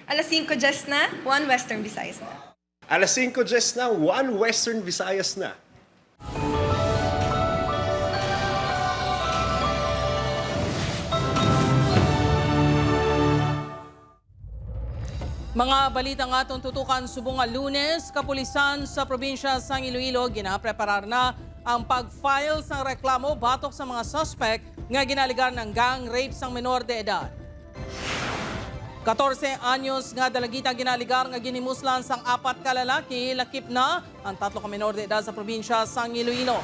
Alas 5 just na, One Western Visayas na. Alas 5 just na, One Western Visayas na. Mga balita nga atong tutukan subong nga Lunes, kapulisan sa probinsya sang Iloilo ginapreparar na ang pag-file sang reklamo batok sa mga suspect nga ginaligar ng gang rape sang menor de edad. 14 anyos nga dalagita ginaligar nga ginimuslan sang apat ka lalaki, lakip na ang tatlo ka menor de edad sa probinsya sang Iloilo.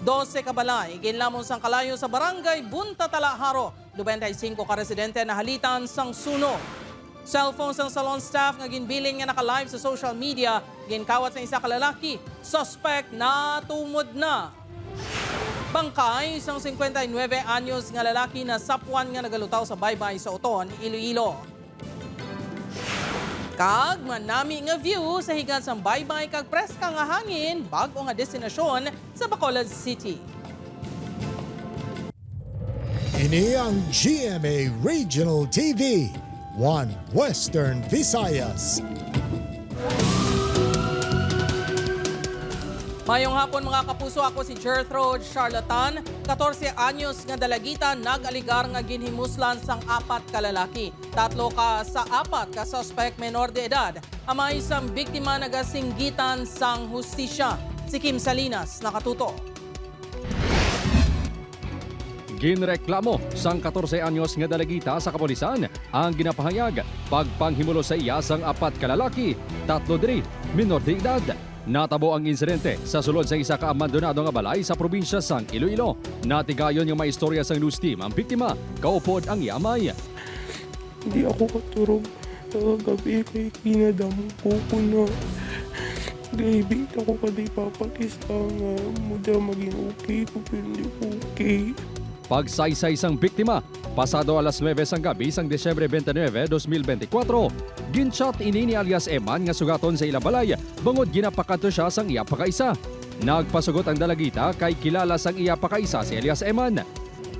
12 ka balay ginlamon sang kalayo sa barangay Bunta Talaharo, 95 ka residente na halitan sang sunog. Cellphone sang salon staff nga ginbilin nga naka-live sa social media, ginkawat sa isa ka lalaki. Suspect na tumod na. Bangkay, isang 59 anyos nga lalaki na sapwan nga nagalutaw sa baybay sa Oton, Iloilo. Kag manami nga view sa higad sang baybay kag preska nga hangin bag-o nga destinasyon sa Bacolod City. Ini ang GMA Regional TV, One Western Visayas. Mayong hapon, mga kapuso, ako si Gertrude Charlatan. 14 anyos nga dalagita nag-aligar nga ginhimuslan sang apat ka lalaki. Tatlo ka sa apat ka suspect menor de edad. Amay isang biktima nagasinggitan sang hustisya. Si Kim Salinas nakatuto. Ginreklamo sang 14 anyos nga dalagita sa kapulisan ang ginapahayag pagpanghimulo sa iya sang apat ka lalaki, tatlo diri minor de edad. Natabo ang insidente sa sulod sa isa ka abandonado nga balay sa probinsya sang Iloilo. Natigayon nga maistorya sang news team ang biktima, kaupod ang yamay. Hindi ako katurog kagabi kay kinadamo ko na gaibig ako kaday papakista nga muda maging okay ko pero hindi ko okay. Pagsaysay sang biktima, pasado alas 9 sang gabi sang Disyembre 29, 2024, ginchat ini ni alias Eman nga sugaton sa ilang balay bangod ginapakato siya sang iya pakaisa. Nagpasugot ang dalagita kay kilala sang iya pakaisa si alias Eman.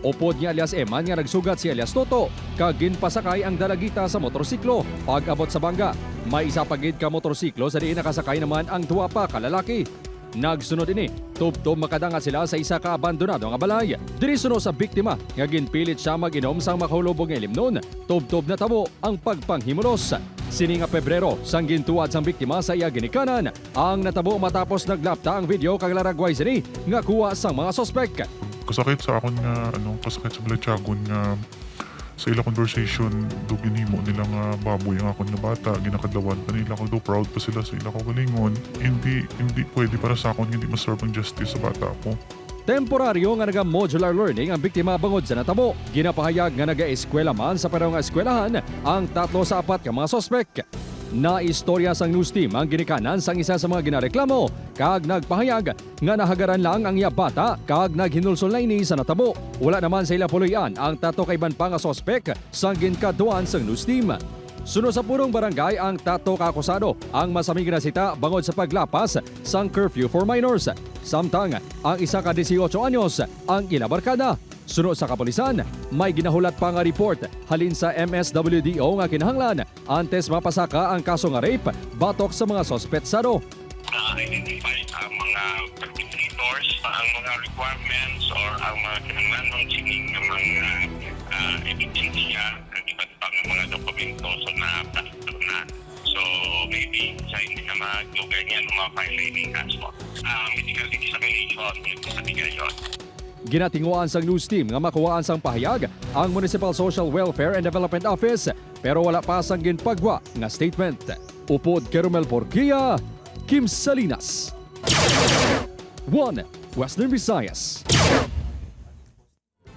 Upod ni alias Eman nga nagsugat si alias Toto, kag ginpasakay ang dalagita sa motorsiklo. Pag-abot sa bangga, may isa pagid ka motorsiklo sa diin nakasakay naman ang duwa pa ka lalaki. Nagsunod ini, tubtob makadanga sila sa isa ka abandonado nga balay. Diri suno sa biktima nga ginpilit siya mag-inom sang makahulubog nga ilimnon. Tubtob na tabo ang pagpanghimulos. Sini nga Pebrero, sang gintuad sang biktima sa iya ginikanan. Ang natabo matapos naglapta ang video kag laragway sini nga kuha sang mga sospek. Kasakit sa akon nga ano, kasakit sa balatyagon nga sa ila conversation do ginhimo nila nga baboy ang akon nga bata, ginakadlawan pa nila ko, do proud pa sila sa ila kaugalingon. Hindi pwede para sa akon nga hindi ma-serve ang justice sa bata ko. Temporaryo nga naga-modular learning ang biktima bangod sa natabo. Ginapahayag nga naga-eskwela man sa pareho nga eskwelahan ang tatlo sa apat ka mga sospek. Naistorya sang news team ang ginikanan sang isa sa mga ginareklamo kag nagpahayag nga nahagaran lang ang iya bata kag naghinulsol na ini sa natabo. Wala naman sa ila puloy-an ang tatlo ka iban pa nga sospek sang ginkaduan sang news team. Suno sa purong barangay ang tato ka akusado ang masaming ginasita bangod sa paglapas sang curfew for minors. Samtang ang isa ka 18 anyos ang ilabarkada. Suno sa kapulisan, may ginahulat pa nga report halin sa MSWDO nga kinahanglan antes mapasaka ang kaso nga rape batok sa mga sospetsado. Na-identify ang mga perpetrators, ang mga requirements or ang mga kinahanglanong sining ng mga ebidensya kag iba't pang mga dokumento, so na na. So maybe sa hindi na magdugay niyan mga file ini kaso. Medical examination sa bigayon. Ginatinguan sang news team nga makuhaan sang pahayag ang Municipal Social Welfare and Development Office pero wala pa sang ginpagwa nga statement. Upod kay Romel Porquia, Kim Salinas. 1. Western Visayas.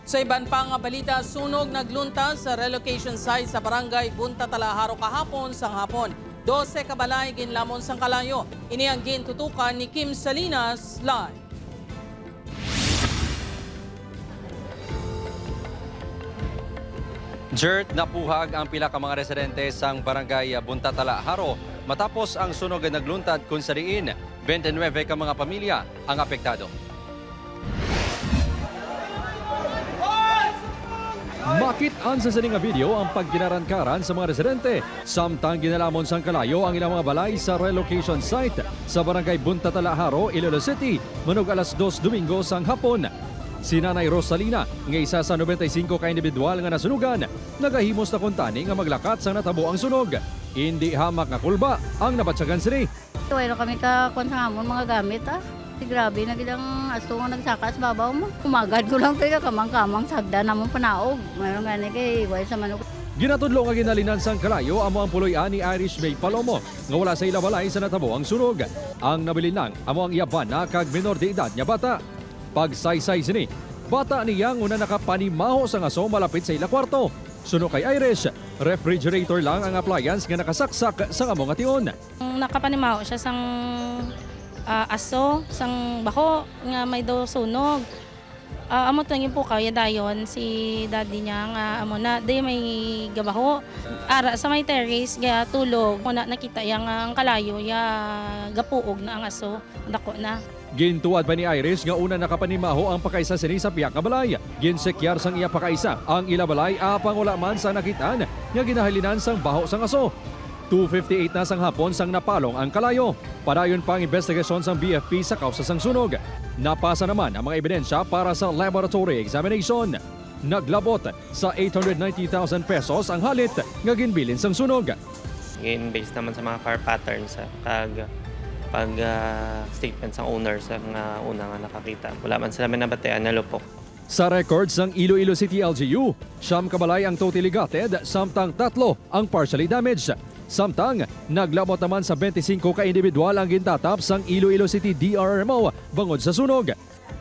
Sa iban pa nga balita, sunog nagluntas sa relocation site sa barangay Bunta Talaharo kahapon sang hapon. 12 kabalay ginlamon sang kalayo. Ini ang gintutukan ni Kim Salinas live. Jert, napuhag ang pila ka mga residente sang barangay Buntatala, Haro matapos ang sunog nga nagluntad kung sa diin 29 ka mga pamilya ang apektado. Makit-an sa sini nga video ang pagginarankaran sa mga residente samtang ginalamon sang kalayo ang ilang mga balay sa relocation site sa barangay Buntatala, Haro, Iloilo City, manog alas 2 Domingo sang hapon. Si Nanay Rosalina, nga isa sa 95 ka individual nga nasunugan, nagahimos na kuntani nga maglakat sa natabo ang sunog. Hindi hamak nga kulba ang nabatsagan sini. Wala kami ka kung sa amon mga gamit ah. Grabe na gid ang aso nga nagsaka sa babaw mo. Umagad ko lang kay kamang-kamang sagda namon panaog. Mayroon gani kay way sa manok. Ginatudlo nga ginalinan sang kalayo amo ang puloy-an ni Irish May Palomo nga wala sa ila balay sa natabo ang sunog. Ang nabilin lang amo ang iya bana kag minor de edad nga bata. Pagsaysay sini, bata niya ang una nakapanimaho sa ngaso malapit sa ila kwarto. Suno kay Irish, refrigerator lang ang appliance nga nakasaksak sa amo nga tion. Nakapanimaho siya sang aso, sang bako nga may daw sunog. Amo tangin po kaya dayon si daddy niya nga amo na di may gabaho. Ara sa may terrace gaya tulog ko na nakita ya nga ang kalayo ya gapuog na ang aso dako na. Gintuad pa ni Irish nga una nakapanimaho ang pakaisa sini sa piyak nga balay. Ginsekyar sang iya pakaisa ang ila balay apang wala man sa nakitaan nga ginahalinan sang baho sang aso. 2:58 na sang hapon sang napalong ang kalayo. Padayon pa ang investigasyon sang BFP sa kausa sang sunog. Napasa naman ang mga ebidensya para sa laboratory examination. Naglabot sa 890,000 pesos ang halit nga ginbilin sang sunog. Ngayon, based naman sa mga car patterns kag pag statement sa owner sa nga una nga nakakita. Wala man sila may nabatean na lupok. Sa records ng Iloilo City LGU, 9 ka balay ang totally gutted, samtang 3 ang partially damaged. Samtang, naglabot naman sa 25 ka individual ang gintatap sang Iloilo City DRMO bangod sa sunog.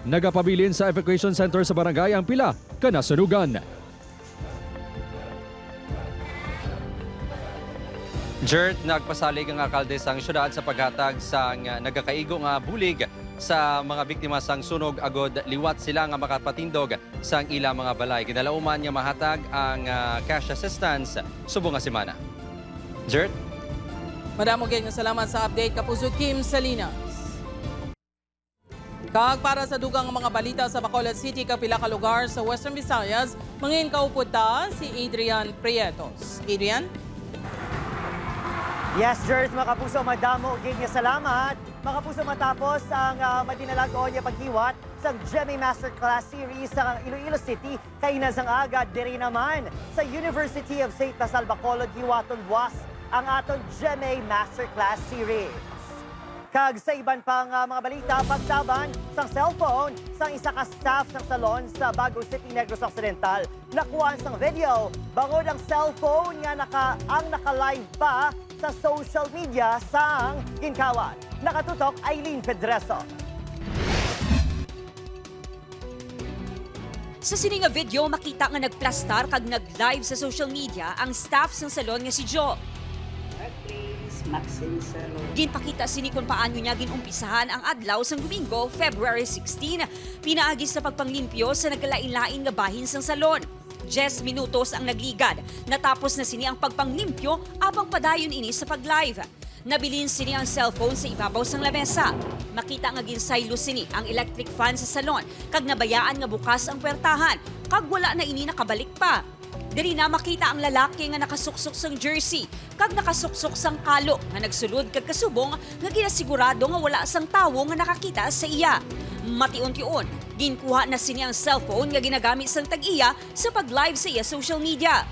Nagapabilin sa evacuation center sa barangay ang pila kanasunugan. Jert, nagpasalig ang alkalde sang syudad sa paghatag sang nagakaigo nga bulig sa mga biktima sang sunog agod liwat sila nga makapatindog sang ila mga balay. Ginalauman nga mahatag ang cash assistance subong nga semana. Jert? Madamo gid nga salamat sa update, Kapuso Kim Salinas. Kag para sa dugang mga balita sa Bacolod City, kapila ka lugar sa Western Visayas, mangin kaupod ta si Adrian Prietos. Adrian? Yes, Jers, mga kapuso, madamo gid nga salamat. Mga kapuso, matapos ang madinalag-on nga paghiwat sa GMA Masterclass Series sa Iloilo City, kay sang aga diri naman sa University of St. La Salle Bacolod hiwaton buwas ang aton GMA Masterclass Series. Kag sa iban pang mga balita, pagtaban sang cellphone sang isa ka staff sang salon sa Bago City, Negros Occidental. Nakuhaan sang video bangod ang cellphone nga ang naka-live pa sa social media sang ginkawat. Nakatutok, Eileen Pedreso. Sa sini nga video makita nga nagplastar kag nag-live sa social media ang staff sang salon nga si Joe. Ginpakita sini kung paano niya ginumpisahan ang adlaw sang Domingo, February 16, pinaagi sa pagpanglimpyo sa nagkalain-lain nga bahin sang salon. 10 minutos ang nagligad. Natapos na sini ang pagpanglimpyo apang padayon ini sa pag-live. Nabilin sini ang cellphone sa ibabaw sang lamesa. Makita nga ginsaylo sini ang electric fan sa salon kag nabayaan nga bukas ang puwertahan kag wala na ini nakabalik pa. Diri na makita ang lalaki nga nakasuksok sang jersey kag nakasuksok sang kalo nga nagsulod kag kasubong nga ginasigurado nga wala sang tawo nga nakakita sa iya. Mation-tion, ginkuha na sini ang cellphone nga ginagamit sang tag-iya sa pag-live sa iya social media.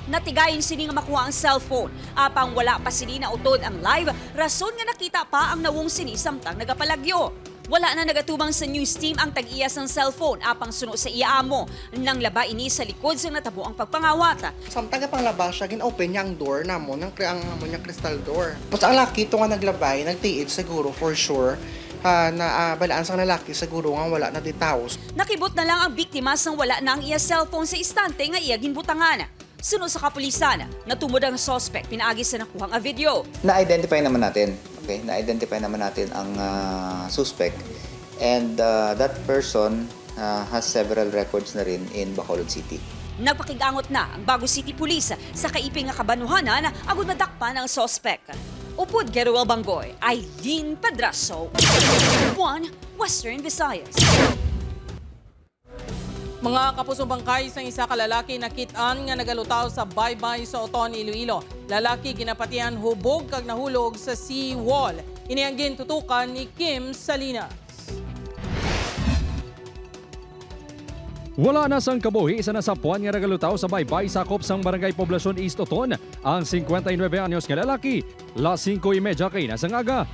Natigayon sini nga makuha ang cellphone apang wala pa sini na utod ang live, rason nga nakita pa ang nawong sini samtang nagapalagyo. Wala na nagatubang sa news team ang tag-iya sang cellphone apang suno sa iya amo. Nang laba ini sa likod sang natabo ang pagpangawat. Samtang panglaba siya, gin-open niya ang door namo, ng ang amo niya crystal door. Tapos ang laki to nga naglabay, nagtiid siguro for sure. Na balaan sang lalaki siguro nga wala na di tao. Nakibot na lang ang biktima sang wala na ang iya cellphone sa istante nga iya ginbutangan. Suno sa kapulisan, natumod ang suspect pinaagi sa nakuhang nga video. Na-identify naman natin. Okay, na-identify naman natin ang suspect and that person has several records na rin in Bacolod City. Nagpakigangot na ang Bago City Police sa kaiping nga kabanuhanan agud madakpan ang suspect. Upod Geruel Banggoy, Eileen Pedraso, 1 Western Visayas. Mga kapusong, bangkay sang isa ka lalaki nakit-an nga nagalutaw sa baybay sa Oton, Iloilo. Lalaki ginapatian hubog kag nahulog sa sea wall. Ini ang gintutukan ni Kim Salinas. Wala na sang kabuhi sa nasapuan nga nagalutaw sa baybay sakop sang Barangay Poblacion East Oton ang 59 anyos nga lalaki. Las 5:30 kay sang aga.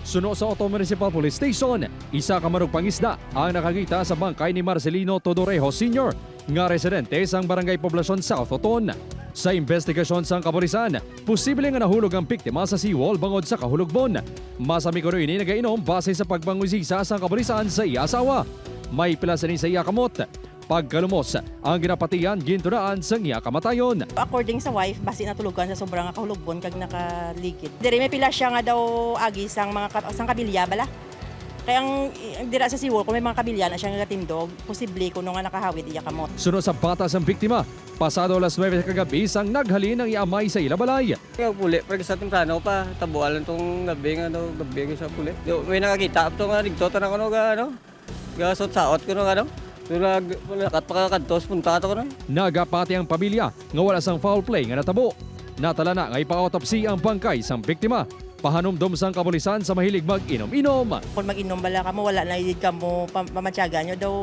Suno sa Oton Municipal Police Station, isa ka manugpangisda ang nakakita sa bangkay ni Marcelino Todorejo Sr. nga residente sang Barangay Poblacion South Oton. Sa investigasyon sang kapulisan, posible nga nahulog ang biktima sa seawall bangod sa kahulugbon. Masami kuno ini nagainom base sa pagbangusisa sang kapulisan sa iya asawa. May pila sa ni sa iya kamot. Pagkalumos, ang ginapatian gintunaan sang iya kamatayon. According sa wife, basi natulugan sa sobrang kahulugbon kag nakaligid. Diri may pila siya nga daw agi sang mga sang kabilya bala. Kaya ang dira sa seawall, kung may mga kabilya na siya nga gatindog, posible kuno nga nakahawid iya kamot. Sunod sa bata sang biktima, pasado alas 9 sa kagabi sang naghalin ang iamay sa ila balay. Kaya puli, pero sa temprano pa, tabualan tong gabi nga daw, gabi nga sa puli. Di, may nakakita to nga, dito tanan ko no, ga, ano, gasot saot ko no, ano. Tulag, wala kat pa kadtos, punta to ko no. Nagapati ang pamilya nga wala sang foul play nga natabo. Natala na nga ipa-autopsy ang bangkay sang biktima. Pahanumdom sang kapulisan sa mahilig mag-inom-inom. Kung mag-inom bala ka mo, wala na gid ka mo pamatyaga nyo daw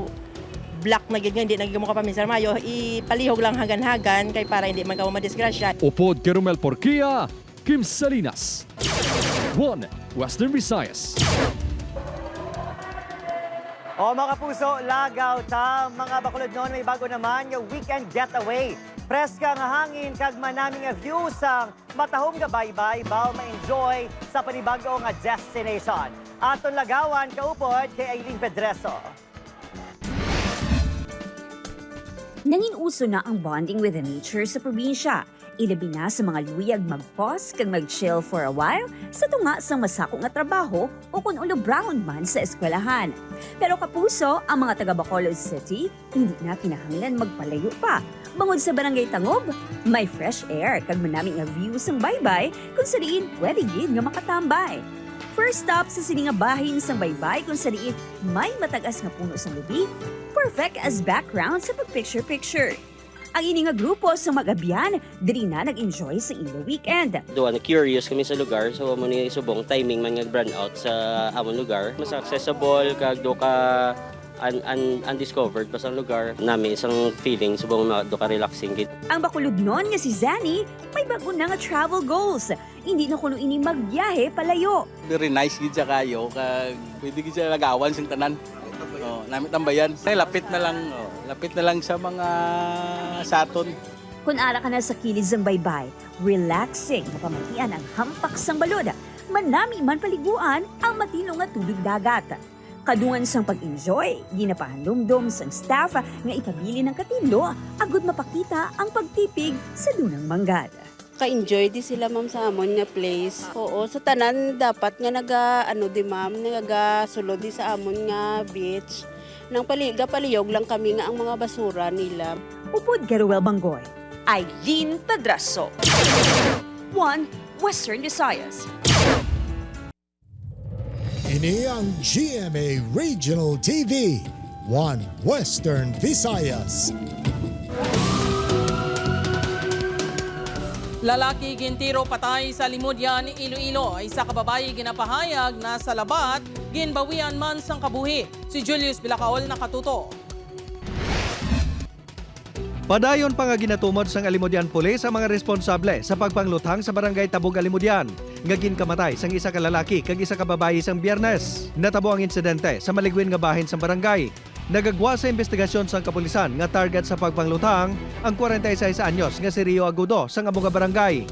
black na gid nga hindi na gid mo kapaminsan mayo, ipalihog lang hagan-hagan kay para hindi man ka mo madisgrasya. Upod kay Romel Porquia, Kim Salinas. 1 Western Visayas. O mga puso, lagaw ta. Mga bakulod noon, may bago naman yung weekend getaway. Preska nga hangin kag manami nga views ang matahom nga baybay baw ma-enjoy sa panibago nga destination. Aton lagawan kaupod kay Aileen Pedreso. Nangin uso na ang bonding with the nature sa probinsya. Ilabi na sa mga luyag mag-pause kag mag-chill for a while sa tunga sang masako nga trabaho o kung ulo-brown man sa eskwelahan. Pero kapuso, ang mga taga Bacolod City hindi na kinahanglan magpalayo pa. Bangod sa Barangay Tangob, may fresh air kag manami nga views ang baybay kung sa diin pwede gid nga makatambay. First stop sa sini nga bahin sang baybay kung sa diin may matagas nga puno sang lubi, perfect as background sa pag-picture-picture. Ang ini nga grupo sa mag-abyan, diri na nag-enjoy sa ilo weekend. Duwa na curious kami sa lugar, so amo ni subong timing man nga brand out sa amon lugar. Mas accessible kag do ka undiscovered pa sa lugar. Nami isang feeling subong do ka relaxing gid. Ang Bacolodnon nga si Zani, may bago na nga travel goals. Hindi na kuno ini magbiyahe palayo. Very nice gid siya kayo, kag pwede gid siya lagawan sing tanan. Oh, nami tambayan. Ay, lapit na lang, oh, lapit na lang sa mga saton. Kung ara ka na sa kilid sang baybay, relaxing, mapamatian ang hampak sang balod. Manami man paliguan ang matino nga tubig dagat. Kadungan sang pag-enjoy, ginapahandumdom sang staff nga ikabili ng katinlo agud mapakita ang pagtipig sa dunang manggad. Ka-enjoy di sila ma'am sa amon nga place. Oo, sa tanan dapat nga naga ano di ma'am, nagasulod di sa amon nga beach. Nang paliga paliyog lang kami nga ang mga basura nila. Upod kay Ruel Banggoy. Eileen Pedraso. 1 Western Visayas. Ini ang GMA Regional TV, One Western Visayas. Lalaki gintiro patay sa Limudyan, Iloilo. Isa ka babayi ginapahayag na sa labat, ginbawian man sang kabuhi. Si Julius Bilacaol nakatuto. Padayon pa nga ginatumod sang Alimudyan Police ang mga responsable sa pagpanglutang sa Barangay Tabog Alimudyan. Nga ginkamatay sang isa ka lalaki kag isa ka babayi sang Biyernes. Natabo ang insidente sa maligwin nga bahin sang barangay. Nagagwa sa investigasyon sang kapulisan nga target sa pagpanglutang ang 46 anyos nga si Rio Agudo sang amo nga barangay.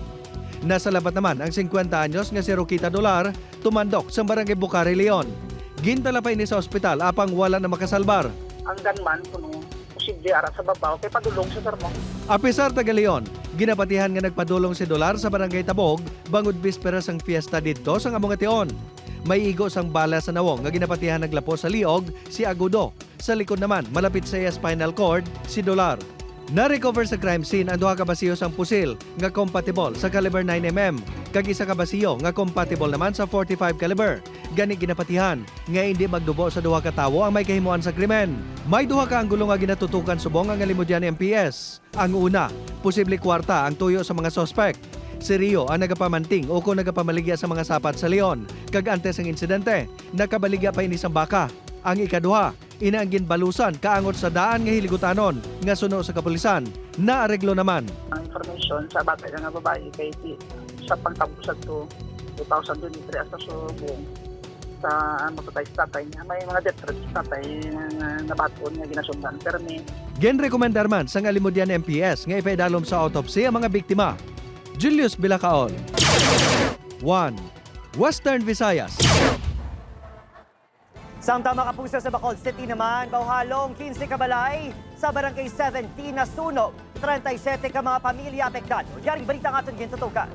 Nasa labat naman ang 50 anyos nga si Roquita Dolar tumandok sang Barangay Bucari Leon. Gindala pa ini sa ospital apang wala na makasalbar. Ang gunman kuno posible ara sa babaw kay padulong sa sir mo. Apisar taga Leon, ginapatihan nga nagpadulong si Dolar sa Barangay Tabog bangod bisperas ang fiesta didto sang among ation. May igo sang bala sa nawong nga ginapatihan naglapo sa liog si Agudo. Sa likod naman, malapit sa iya spinal cord, si Dolar. Na-recover sa crime scene ang duha ka basiyo sang pusil nga compatible sa caliber 9 mm. kag isa ka basiyo nga compatible naman sa 45 caliber. Gani ginapatihan nga hindi magdubo sa duha ka tawo ang may kahimuan sa krimen. May duha ka anggulo nga ginatutukan subong ang Alimodian MPS. Ang una, posible kwarta ang tuyo sa mga sospek. Si Rio ang nagapamanting o kung nagapamaligya sa mga sapat sa Leon. Kag antes ang insidente, nakabaligya pa ini sang baka. Ang ikaduha, ina ang ginbalusan kaangot sa daan nga hiligutanon nga suno sa kapulisan. Naareglo naman. Ang information sa bata nga babae kay di, sa pagtapos to 2023 hasta subong sa mapatay sa tatay niya. May mga death threats sa tatay na nabaton nga ginasundan. Pero may Genrekomendar man sang Alimodian MPS nga ipaidalom sa autopsy ang mga biktima. Julius Bilacaol. 1. Western Visayas. Samtang mga kapuso sa Bacolod City naman, bawhalong 15 kabalay sa Barangay 17 na sunog, 37 ka mga pamilya apektado. Yaring balita ng atong gintutukan.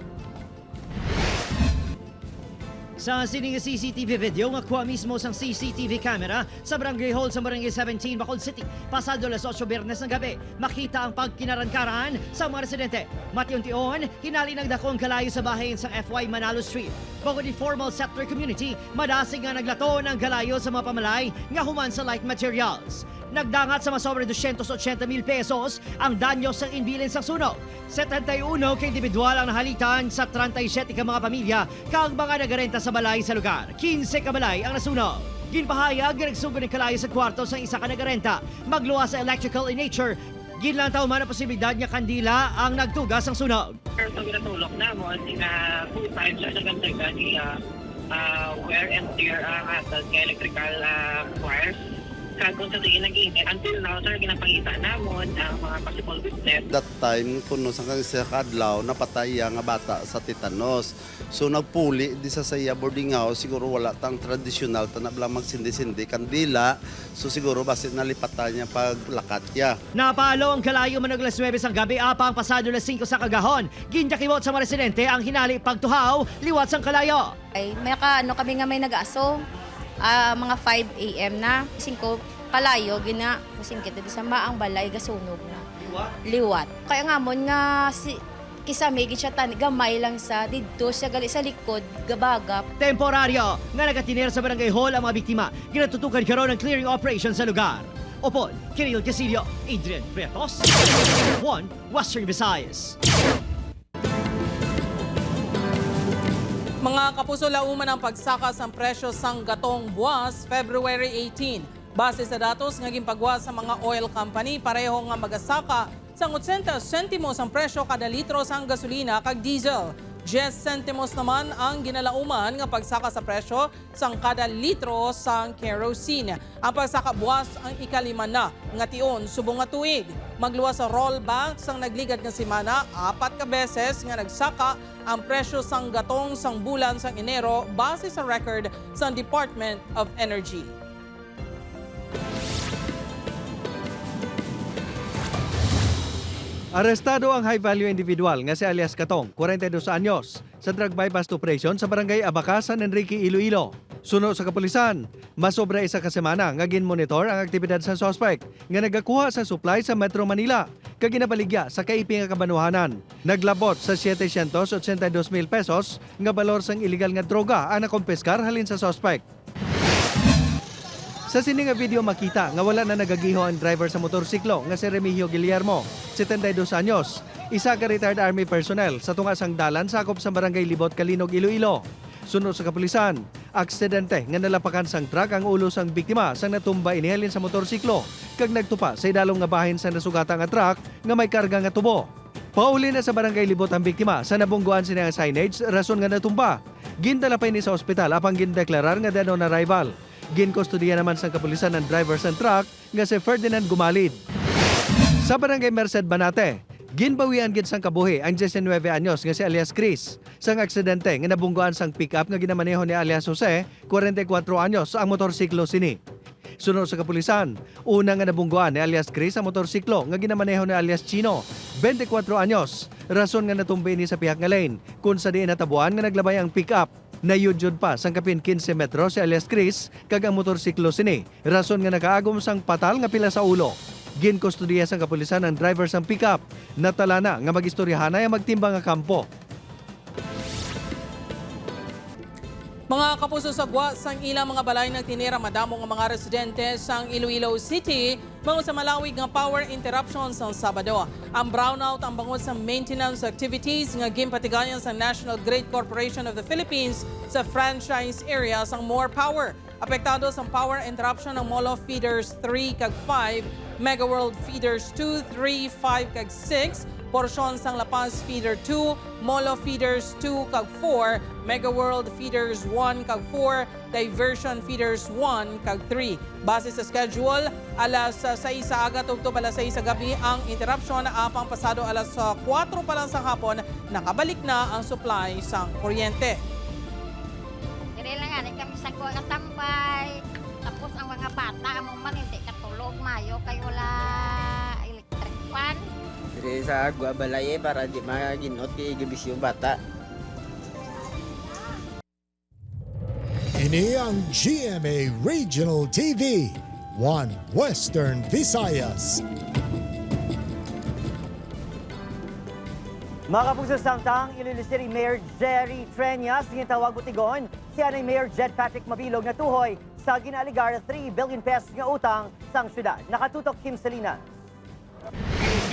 Sa sining CCTV video nga kuha mismo sang CCTV camera sa Barangay Hall sa Barangay 17, Bacolod City, pasado alas 8 Biyernes ng gabi, makita ang pagkinarankaran sa mga residente. Mation-tion, hinali ng dakong kalayo sa bahay sa FY Manalo Street. Bukod di formal settler community, madasig nga naglato ng kalayo sa mga pamalay nga human sa light materials. Nagdangat sa masobre 280 mil pesos ang danyo sa inbilin sa sunog. 71 ka individual ang nahalitan sa 37 ka mga pamilya kag mga nagarenta sa balay sa lugar. 15 ka balay ang nasunog. Ginpahayag nga nagsugod ng kalayo sa kwarto sa isa ka nagarenta. Magluwa sa electrical in nature. Ginlantaw man ang posibilidad nga kandila ang nagtugas ang sunog. So ginatulok namon nga full time sa daghan iya wear and tear ang aton nga electrical wires. Kag kung sa tingin nag-init, until now sir ginapangita namon ang mga possible witness. That time, kuno sa kang sa kadlaw, napatay ang nga bata sa tetanos. So nagpuli di sa iya boarding house, siguro wala tang tradisyonal, tanab lang magsindi-sindi kandila. So siguro basit nalipatan niya paglakat niya. Napalo ang kalayo manag alas 9 sang gabi apang pasado alas 5 sa kagahon. Ginjakibot sa mga residente ang hinali pagtuhaw liwat sang kalayo. Ay, may ka, ano kami nga may nag-aso. Mga 5 a.m. na. 5 kalayo, gina, kasingkit di sa maang balay, gasunog na. Liwat? Liwat. Kaya nga mon nga si, kisame, gid siya tan, gamay lang sa didto siya gali sa likod, gabagap. Temporaryo nga nagatinir sa barangay hall ang mga biktima. Ginatutukan karon ang clearing operation sa lugar. Opon, Kiril Casillo, Adrian Prietos, 1 Western Visayas. Mga kapuso, lauman ang pagsaka sa presyo sang gatong buwas February 18. Base sa datos nga ginpagwa sa mga oil company, pareho nga magasaka sang 80 sentimos ang presyo kada litro sang gasolina kag diesel. 10 sentimos naman ang ginalauman nga pagsaka sa presyo sang kada litro sang kerosene. Ang pagsaka buwas ang 5 na nga tion subong nga tuig. Magluwas sa rollback sang nagligad nga semana, 4 ka beses nga nagsaka ang presyo sang gatong sang bulan sang Enero base sa record sang Department of Energy. Arestado ang high-value individual nga si alias Katong, 42 anyos, sa drug bypass operation sa barangay Abaca, San Enrique, Iloilo. Suno sa kapulisan, masobra isa ka semana nga ginmonitor ang aktibidad sa suspect nga nagakuha sa supply sa Metro Manila kag ginabaligya sa kaipi nga kabanuhanan. Naglabot sa 782,000 pesos nga balor sang illegal nga droga ang nakumpiskar halin sa suspect. Sa sini nga video makita nga wala na nagagiho ang driver sa motorsiklo nga si Remigio Guillermo, 72 anyos, isa ka retired army personnel sa tunga sang dalan sakop sa barangay Libot, Calinog, Iloilo. Sunod sa kapulisan, aksidente nga nalapakan sang truck ang ulo sang biktima sang natumba inihalin sa motorsiklo kag nagtupa sa idalom nga bahin sa nasugata nga truck nga may karga nga tubo. Pauli na sa barangay Libot ang biktima sa nabungguan sina ang signage rason nga natumba. Gindala pa ini sa ospital apang gindeklarar nga dead on arrival. Ginkustudiya naman sang kapulisan ang driver sang truck nga si Ferdinand Gumalid. Sa barangay Merced Banate, ginbawian gid sang kabuhi ang 19 anyos nga si alias Chris. Sang aksidente nga nabungguan sang pick-up nga ginamaneho ni alias Jose, 44 anyos, ang motorsiklo sini. Sunod sa kapulisan, una nga nabungguan ni alias Chris ang motorsiklo nga ginamaneho ni alias Chino, 24 anyos. Rason nga natumbi ni sa pihak nga lane, kung sa diin natabuan nga naglabay ang pick-up. Nayudyod pa sang kapin 15 metro si alias Chris kag ang motorsiklo sini. Rason nga nakaagom sang patal nga pila sa ulo. Ginkustudiya sang kapulisan ang driver sang pickup. Natala na nga magistoryahanay ang magtimbang nga kampo. Mga kapuso, sa gwa sang ilang mga balay nagtinira madamo nga mga residente sang Iloilo City bangod sa malawig nga power interruption sang Sabado. Ang brownout ang bangod sa maintenance activities nga ginpatigayon sa National Grid Corporation of the Philippines sa franchise area sang More Power. Apektado sa power interruption ng Molo Feeders 3 kag 5, Mega World Feeders 2, 3, 5 kag 6, porsyon sang La Paz Feeder 2, Molo Feeders 2 kag 4, Mega World Feeders 1 kag 4, Diversion Feeders 1 kag 3. Base sa schedule, alas 6 sa aga tugtog alas 6 sa gabi ang interruption, apang pasado alas 4 pa lang sa hapon nakabalik na ang supply sang kuryente. Diri lang nga kami sa kuha katambay. Tapos ang mga bata amo man hindi katulog mayo kay wala electric fan. Diri sa agwa balay eh, para di maginot kay gibis yung bata. Ini ang GMA Regional TV, One Western Visayas. Mga kapuso, samtang Iloilo City Mayor Jerry Treñas gintawag butigon si anay Mayor Jed Patrick Mabilog na tuhoy sa ginaaligar 3 billion pesos nga utang sang syudad. Nakatutok Kim Salinas.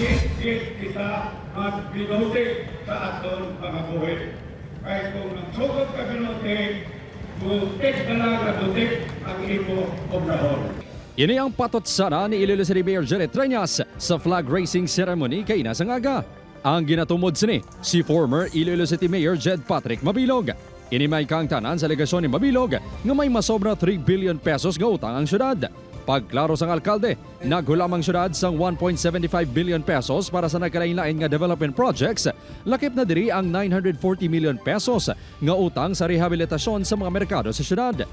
Hindi kita magbinuti sa aton pangabuhi. Kaya kung nagsugod ka binuti, butik na lang na butik ang imo obrahon. Ini ang patot sana ni Iloilo City Mayor Jerry Treñas sa flag raising ceremony kay Nasangaga. Ang ginatumod sini si former Iloilo City Mayor Jed Patrick Mabilog. Ini may kangtanan sa alegasyon ni Mabilog nga may masobra 3 billion pesos nga utang ang syudad. Pagklaro sang alkalde, naghulam ang syudad sang 1.75 billion pesos para sa nagkalain-lain nga development projects, lakip na diri ang 940 million pesos nga utang sa rehabilitasyon sa mga merkado sa syudad.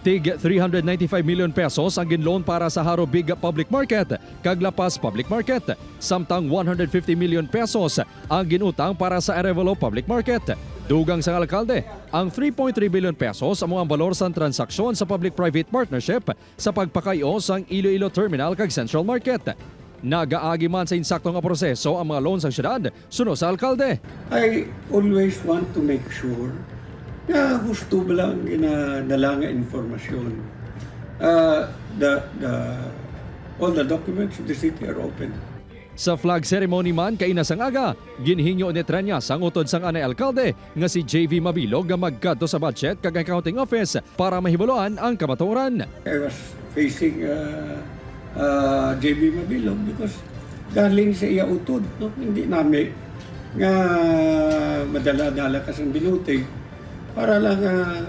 Tig 395 million pesos ang ginloan para sa Haro Big Public Market kag La Paz Public Market, samtang 150 million pesos ang ginutang para sa Arevalo Public Market. Dugang sa alkalde, ang 3.3 billion pesos amo ang balor sa transaksyon sa public-private partnership sa pagpakayo sang Iloilo Terminal kag Central Market. Nagaagi man sa insakto nga proseso ang mga loan sa syudad, suno sa alkalde. I always want to make sure na gusto ba lang ginadala nga informasyon. The, all the documents of the city are open. Sa flag ceremony man kay sang aga, ginhingyo ni Treñas ang utod sang anay alkalde nga si JV Mabilog nga magkadto sa budget kag accounting office para mahibaluan ang kamatuoran. I was facing JB Mabilog because galing sa iya utod, no? Hindi nami nga madala-dala ka sa binutig para lang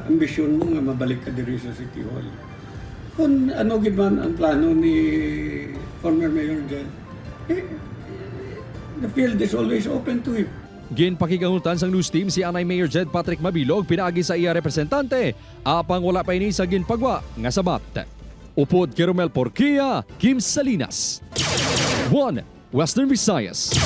ambisyon mo nga mabalik ka diri sa City Hall. Kung ano gid man ang plano ni former Mayor Jed, eh, the field is always open to him. Ginpakigahutan sang news team si anay Mayor Jed Patrick Mabilog pinaagi sa iya representante apang wala pa ini sa ginpagwa nga sabat. Upod kay Romel Porquia, Kim Salinas. 1. Western Visayas.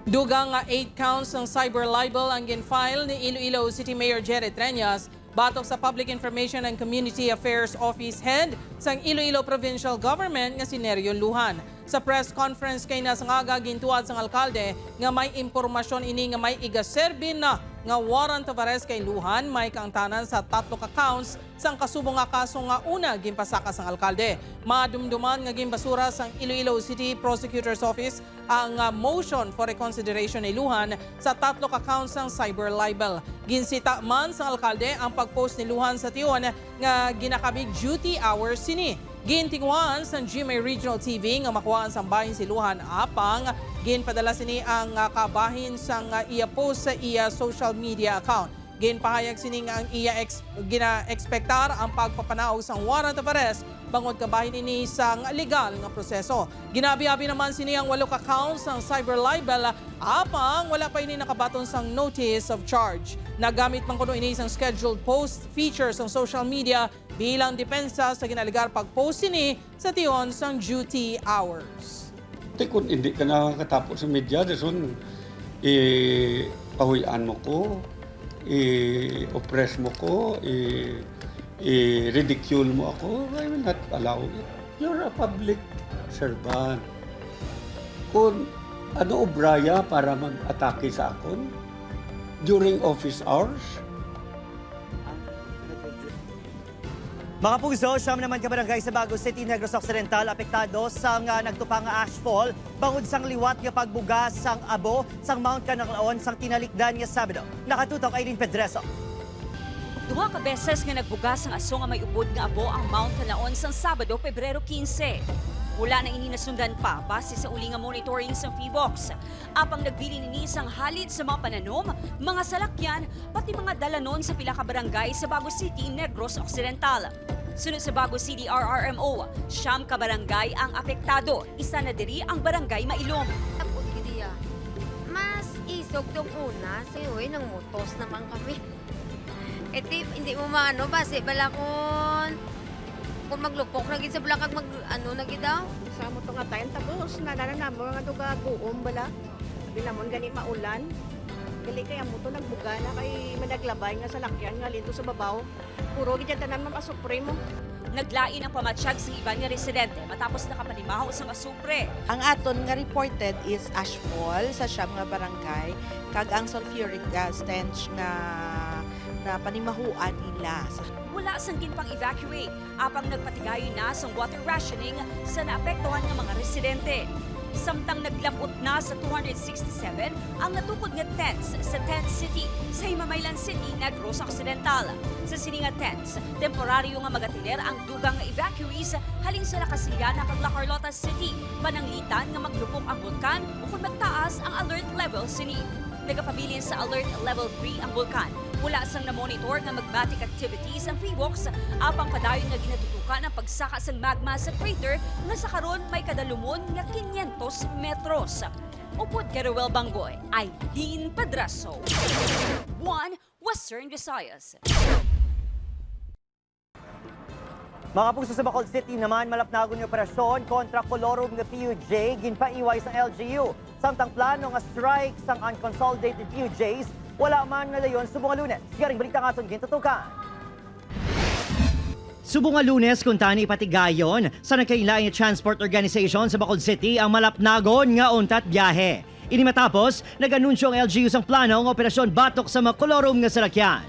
Dugang nga 8 counts ng cyber libel ang gin-file ni Iloilo City Mayor Jerry Treñas batok sa Public Information and Community Affairs Office Head sang Iloilo Provincial Government nga si Nerio Lujan. Sa press conference kay nasangaga, gintuad sang alkalde nga may impormasyon ini nga may igaserbi na nga warrant of arrest kay Lujan may kaangtanan sa tatlo ka counts sang kasubong nga kaso nga una ginpasaka sang alkalde. Madumduman nga ginbasura sang Iloilo City Prosecutor's Office ang motion for reconsideration ni Lujan sa tatlo ka counts sang cyber libel. Ginsita man sang alkalde ang pagpost ni Lujan sa tion nga ginakabig duty hours sini. Gintinguan sa GMA Regional TV nga makuhaan sang bahin si Lujan apang ginpadala sini ang kabahin sang iya post sa iya social media account. Ginpahayag sini nga ang iya gina-ekspektar ang pagpapanaog sang warrant of arrest bangod kabahin ini sang legal nga proseso. Ginabi-abi naman sini ang walo ka counts sang cyber libel apang wala pa ini nakabaton sang notice of charge. Nagamit man kuno ini sang scheduled post features sa social media bilang depensa sa ginaligar pag-post sini sa tion sang duty hours. Ti kung hindi ka nakakatapos sa media, dason eh, pahuyaan mo ko, i-oppress mo ko, i-ridicule mo ako, I will not allow it. You're a public servant. Kung ano obraya para mag-atake sa akon during office hours, Mga puso, 9 naman ka barangay sa Bago City, Negros Occidental, apektado sa nga nagtupang nga ashfall bangod sang liwat nga pagbuga sang abo sang Mount Kanlaon sang tinalikdan nga Sabado. Nakatutok Aileen Pedreso. Duha ka beses nga nagbugas ang aso nga may ubod nga abo ang Mount Kanlaon sang Sabado, Pebrero 15. Wala na ini nasundan pa base sa uli nga monitoring sa PHIVOLCS. Apang nagbilin ini sang halit sa mga pananom, mga salakyan, pati mga dalanon sa pila ka barangay sa Bago City, Negros Occidental. Sunod sa Bago City RRMO, 9 ka barangay ang apektado. Isa na diri ang barangay Mailom. Tapos gid. Mas isog tong una, sa uy, nang mutos naman kami. Eti, hindi mo maano, base bala kung maglupok na gid sa blakag mag ano na gid daw. Sa mo to nga time tapos nalala na mo nga duga guom bala. Binamon gani maulan. Gali kay amo to nagbuga na kay managlabay nga salakyan nga linto sa babaw. Puro gid tanan ma'am asupre mo. Naglain ang pamatsyag sa iban nga residente matapos nakapanimaho sa asupre. Ang aton nga reported is ashfall sa 9 nga barangay kag ang sulfuric stench nga na panimahuan nila. Wala sang ginpang evacuate apang nagpatigayon na sang water rationing sa naapektuhan nga mga residente. Samtang naglapot na sa 267 ang natukod nga tents sa Tent City sa Himamaylan City, Negros Occidental. Sa sini nga tents, temporaryo nga magatiner ang dugang nga evacuees halin sa La Castellana kag La Carlota City, pananglitan nga maglupok ang bulkan o kung magtaas ang alert level sini. Nagapabilin sa alert level 3 ang bulkan. Wala sang na-monitor nga magmatic activities ang PHIVOLCS apang padayon nga ginatutukan ang pagsaka sang magma sa crater nga sa karon may kadalumon nga 500 metros. Upod kay Ruel Bangoy, Eileen Padraso. 1 Western Visayas. Mga puso, sa Bacolod City naman, malapnagon yung operasyon kontra kolorum nga PUJ, ginpaiway sa LGU. Samtang plano nga strike sang unconsolidated PUJs, wala man nga dayon subong nga Lunes. Garing balita nga aton gintutukan. Subong nga Lunes kung tani ipatigayon sa nagkailaing transport organization sa Bacolod City ang malapnagon nga untat biyahe. Ini matapos, nag-anunsyo ang LGU sang plano ng operasyon batok sa mga kolorum nga salakyan.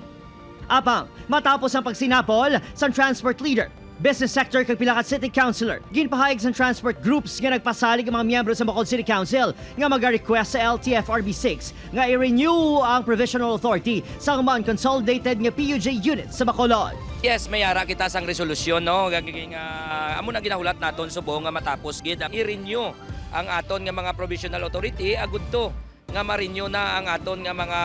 Apang, matapos ang pagsinapol sa transport leader, business sector kag pila ka city councilor, ginpahayag sa transport groups nga nagpasalig ang mga miyembro sa Bacolod City Council nga maga-request sa LTFRB 6 nga i-renew ang provisional authority sa mga consolidated nga PUJ units sa Bacolod. Yes, may ara kita sang resolusyon, no. Gagawin nga amo na ginahulat naton subong nga matapos gid ang i-renew ang aton nga mga provisional authority agud to nga ma-renew na ang aton nga mga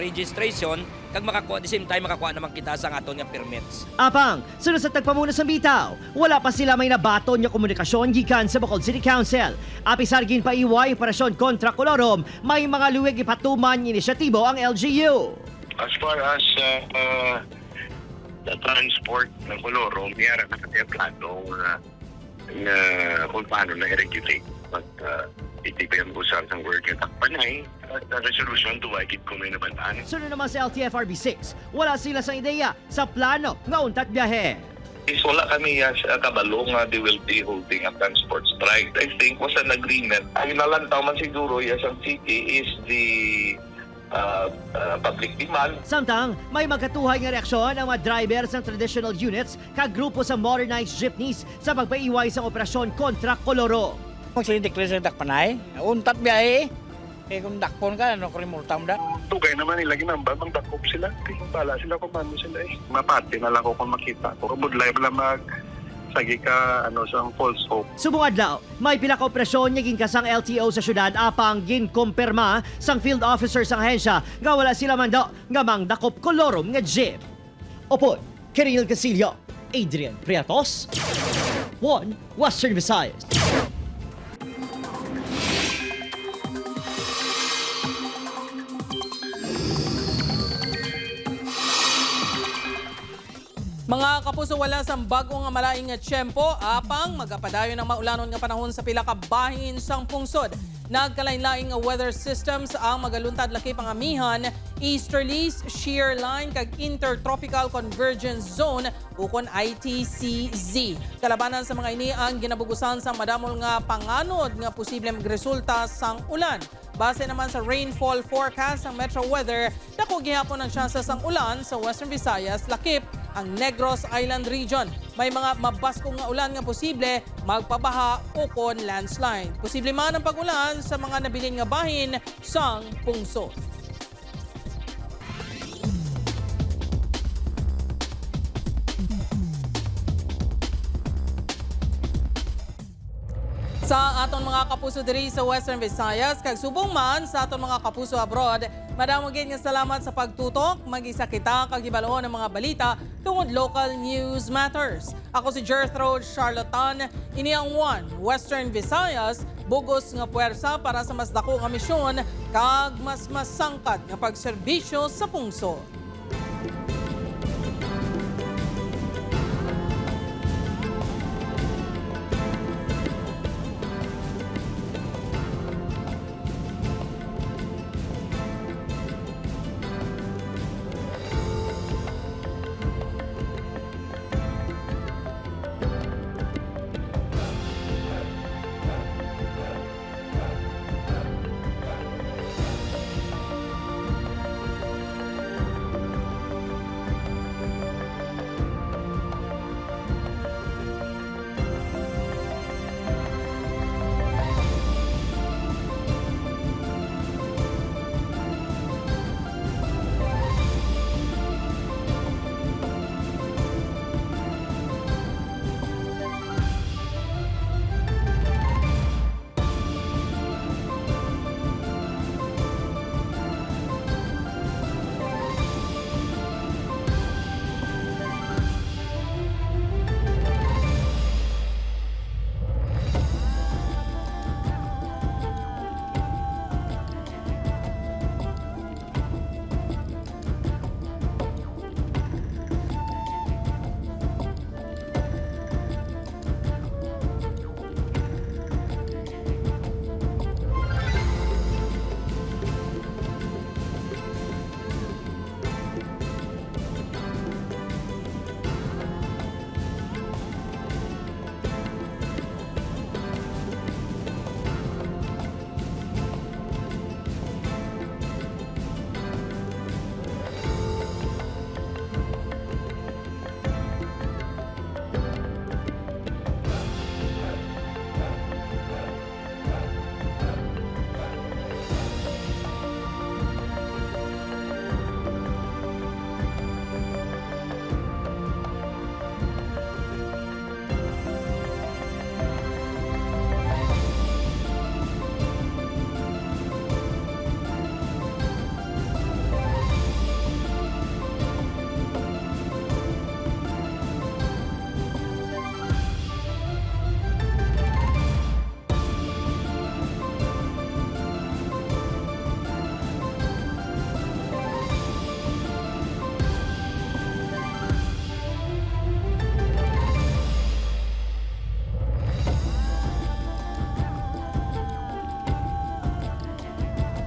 registration kag makakuha the same time makakuha naman kita sa aton nga permits. Apang, sunod sa tagpamuna sa bitaw, wala pa sila may nabaton nga komunikasyon gikan sa Bacolod City Council. Apisar ginpaiway operasyon kontra kolorum, may mga luwig ipatuman inisyatibo ang LGU. As far as the transport ng kolorum, mayara na kasi ang plano na kung paano na i-regulate. But iti pa yung usap ng word nga takpanay at the resolution to why ko may nabantaan. Sunod naman sa LTFRB 6, wala sila sa ideya sa plano nga untat biyahe. Is wala kami sa kabalo nga they will be holding a transport strike. I think was an agreement. Ang nalantaw man siguro yes ang city is the public demand. Samtang, may magkatuhay nga reaksyon ang mga driver sa traditional units kag grupo sa modernized jeepneys sa pagpaiway sa operasyon kontra koloro. Kung sila declare sa dakpanay, untat biyahe. Eh kung dakpon ka, ano kung multa mo da? Tugay naman nila ginamba, magdakop sila. Bala sila kung paano sila eh. Mapati na lang ko kung makita ko. Budlay lang mag sagi ka ano sa false hope. Subong adlaw, may pila ka operasyon nga ginkasang LTO sa syudad apang ginkumpirma sang field officer sang ahensya nga wala sila mando nga mangdakop kolorum nga jeep. Upod, Keril Casillo, Adrian Priatos, 1 Western Visayas. Mga kapuso, wala sang bago nga malaing nga tiyempo apang magapadayon ang maulanon nga panahon sa pila ka bahin sang pungsod. Nagkalain-laing nga weather systems ang magaluntad lakip ang amihan, easterlies, shear line kag intertropical convergence zone ukon ITCZ. Kalabanan sa mga ini ang ginabugusan sa madamol nga panganod nga posible magresulta sang ulan. Base naman sa rainfall forecast ng Metro Weather, dako gihapon ang tsansa sang ulan sa Western Visayas lakip ang Negros Island Region. May mga mabaskong nga ulan nga posible magpabaha o kon landslide. Posible man ang pag-ulan sa mga nabilin nga bahin sang pungsod. Sa aton mga kapuso diri sa Western Visayas kag subong man sa aton mga kapuso abroad, madamo gid nga salamat sa pagtutok. Mag-isa kita kag hibaluon ang mga balita tungod local news matters. Ako si Gertrude Charlatan, ini ang One Western Visayas, bugos nga puwersa para sa mas dako nga misyon kag mas masangkad nga pagserbisyo sa pungsod.